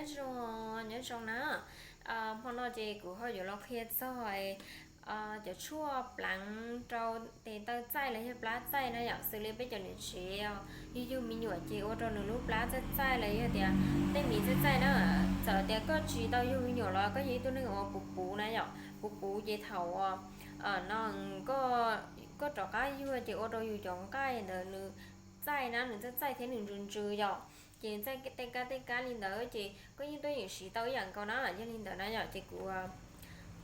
Nyob zoo, nyob zoo na. Hmo no ces kuv ho yuav los qhia txog cov tshuaj pleev rau tes taw txaij los yog plab txaij na yom. Xws li peb cov niam tsev yug yug me nyuam ces ua rau nws lub plab txaij txaij los yog tias tej mis txaij txaij na. Txawm tias koj tsis tau yug me nyuam los koj yog ib tug neeg uas puv puv na yom, puv puv ces thaum no koj rov qab yug ces ua rau yus cov nqaij ntawd nws txaij na, nws txaij txaij thiab nws ntsws ntsws yom. Ces txaij tej kab tej kab li ntawd ces koj yeej tuaj yeem siv tau ib yam nkaus na. Yog li ntawd na yom, ces kuv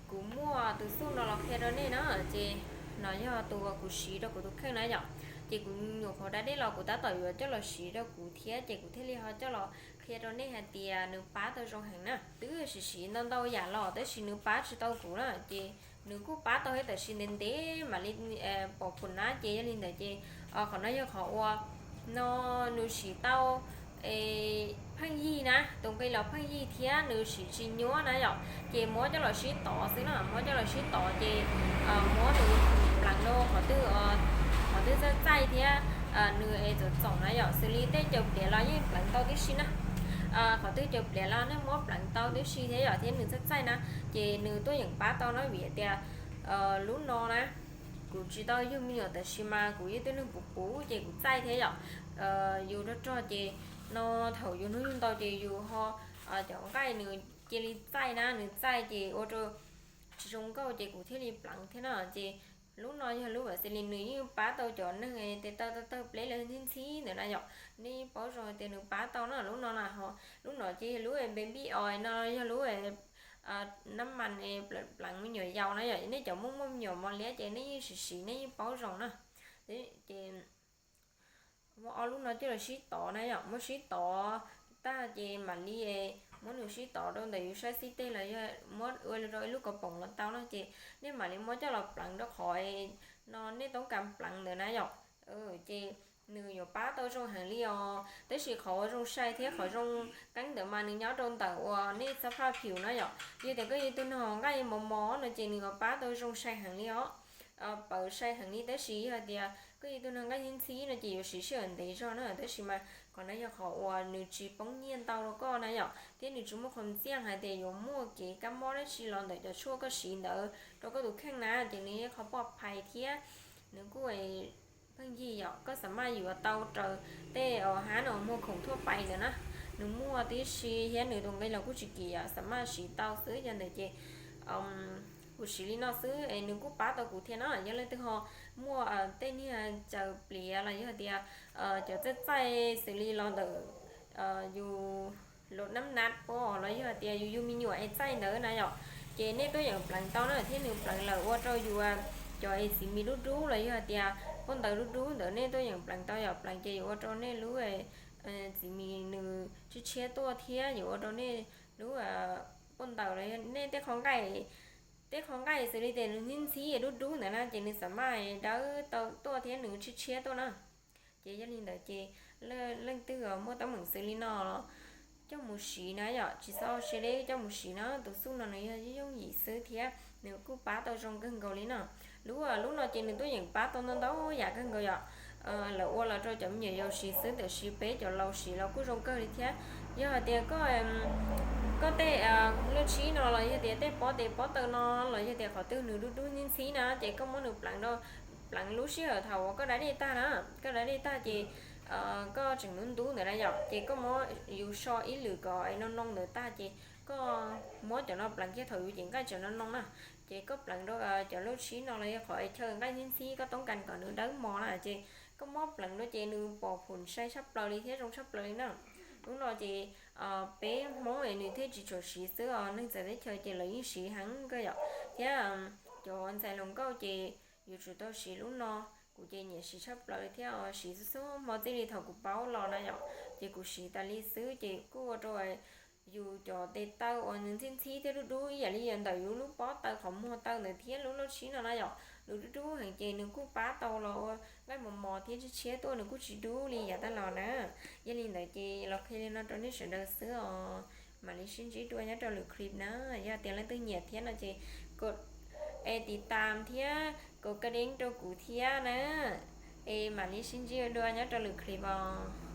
kuv muaj tus xuj no los qhia rau nej na. Ces no yog tus uas kuv siv rau kuv tus kheej na yom. Ces kuv nyuam qhuav da dej los kuv tab tom yuav coj los siv rau kuv thiab ces kuv thiaj li ho coj los qhia rau nej hais tias nws pab tau zoo heev na. Twb siv siv ntau ntau yam los tab sis nws pab tsis tau kuv na, ces nws kuj pab tau thiab tab sis ntev ntev mam li pom phum na. Ces yog li ntawd ces qhov no yog qhov uas no nws siv tau pheej yig na, tus nqi los pheej yig thiab nws siv tsis nyuaj na yom. Ces muab coj los sib tov xwb na, muab coj los sib tov ces muab nws pleev rau qhov twg, qhov twg txaij txaij thiab nws es txom txom na yom, xws li tej caws pliav los yeej pleev tau tib si na. Qhov twg caws pliav los nej muab pleev tau tib si thiab yom, thiab nws txaij txaij na, ces nws tuaj yeem pab tau na. Vim tias lub no na kuv tsis tau yug me nyuam tab sis mas kuv yog ib tug neeg puv puv ces kuv txaij thiab yom. Yus rog rog ces no thaum yus hnub yug ntau ces yus ho cov nqaij nws cia li txaij na, nws txaij ces ua rau tsis zoo nkauj ces kuv thiaj li pleev thiab na. Ces lub no yog lub Vaseline, nws yeej pab tau cov neeg tes taw tawg tawg pleb los ntxhib ntxhib ntawd na yom. Nej yeej paub zoo tias nws pab tau na. Lub no na, lub no ces yog lub baby oil no, yog lub nab mas pleev me nyuam yaus na yom. Nej cov muaj muaj me nyuam mos liab ces nej yeej siv siv nej yeej paub zoo na. Ces muab ob lub no coj los sib tov na yom, muab sib tov tag ces mam li muab nws sib tov rau ntawm yus sab xib teg los yog muab ua rau ib lub kaus poom los tau no. Ces nej mam li muab coj los pleev rau qhov no nej toob kas pleev ntawd na yom. Ces nws yuav pab tau zoo heev li os. Tab sis qhov uas zoo sai thiab qhov zoo qeeb ntawd mas nws nyob rau ntawm uas nej xab phaj phium na yom. Yog tias koj yog ib tug neeg nqaij mos mos no ces nws yuav pab tau zoo sai heev li os, paws sai heev li. Tab sis yog tias koj yog ib tug neeg nqaij ntxhib ntxhib no ces yuav siv sij hawm ntev zog na. Tab sis mas qhov no yog qhov uas nws tsis poob nyiaj ntau rau koj na yom, thiab nws tsis muaj qhov ntxiaj hais tias yuav muaj kev kab mob dab tsi los ntawm cov tshuaj koj siv ntawd rau koj tus kheej na. Ces nws yog qhov poj phais thiab nws kuj pheej yig yom. Koj xav maj yuav tau raws tej hab no muag khoom thuaj pais ntawd na, nws muaj tib si thiab nws tus nqi los kuj tsis kim yom, xav maj siv tau xwb. Yog ntawd ces kuv siv li no xwb es nws kuj pab tau kuv thiab na. Yog leej twg ho muaj tej niag caws pliav los yog tias cov txaij txaij xws li los ntawm yus lub nab nab pob los yog tias yus yug me nyuam es txaij ntawd na yom, ces nej tuaj yeem pleev tau na, thiab nws pleev lawm ua rau yus cov es txiv mis dub dub los yog tias pob ntawd dub dub ntawd nej tuaj yeem pleev tau yom. Pleev ces yuav ua rau nej lub txiv mis nws tshiab tshiab tuaj thiab yuav ua rau nej lub pob ntawd los yog nej tej qhov nqaij, tej qhov nqaij xws li tias nws ntxhib ntxhib dub dub ntawd na ces nws xav maj dawb tau tuaj thiab nws tshiab tshiab tuaj na. Ces yog li ntawd ces leej twg muaj teeb meem xws li no los coj mus siv na yom, tsis txhob siab deb coj mus siv na. Tus xuj no nws yog yooj yim xwb thiab nws kuj pab tau zoo kawg nkaus li na. Lub, lub no ces nws tuaj yeem pab tau ntau ntau yam kawg nkaus yom. Lawv ua los rau cov me nyuam yaus siv xwb, tiam sis peb cov laus siv los kuj zoo kawg li thiab. Yog hais tias koj, koj tej lub tshib no los yog tias tej pob tes pob taw no los yog tias qhov twg nws dub dub ntxhib ntxhib na ces koj muab nws pleev rau, pleev lub sij hawm thaum uas koj da dej tag na, koj da dej tag ces koj tseem ntub ntub ntawd na yom, ces koj muab yus so ib lwm kom noo noo ntawd tag ces koj muab cov no pleev kiag thaum yus cev nqaij tseem noo noo na. Ces koj pleev rau cov lub tshib no los yog qhov chaw nqaij ntxhib ntxhib koj toob kas kom nws dawb mos na, ces koj muab pleev rau ces nws pom phum sai tshaj plaws li thiab zoo tshaj plaws li na. Lub no ces peb Hmoob es nws thiaj tsis tshua siv xwb os, neeg txawv teb chaws ces lawv yeej siv heev kawg yom. Thiab cov ntxhais hluas nkauj ces yuav tsum tau siv lub no. Kuv ces nyiam siv tshaj plaws li thiab, siv xub xub hmo txij li thaum kuv paub los na yom, ces kuv siv tas li xwb ces kuj ua rau yus cov tes taw uas nws ntxhib ntxhib thiab dub dub ib yam li yog ntawm yus lub pob taw qhov muag taw ntawd thiab lub lub tshib no na yom, nws dub dub heev ces nws kuj pab tau los ua nqaij mos mos thiab tshiab tshiab tuaj, nws kuj tsis dub li yav tag los na. Yog li ntawd ces los qhia li no rau nej sawv daws xwb os. Mam li sib ntsib dua nyob rau lwm clip na. Yog tias leej twg nyiam thiab no ces koj es tiv tam thiab koj ka deeb rau kuv thiab na. Es mam li sib ntsib dua nyob rau lwm clip os.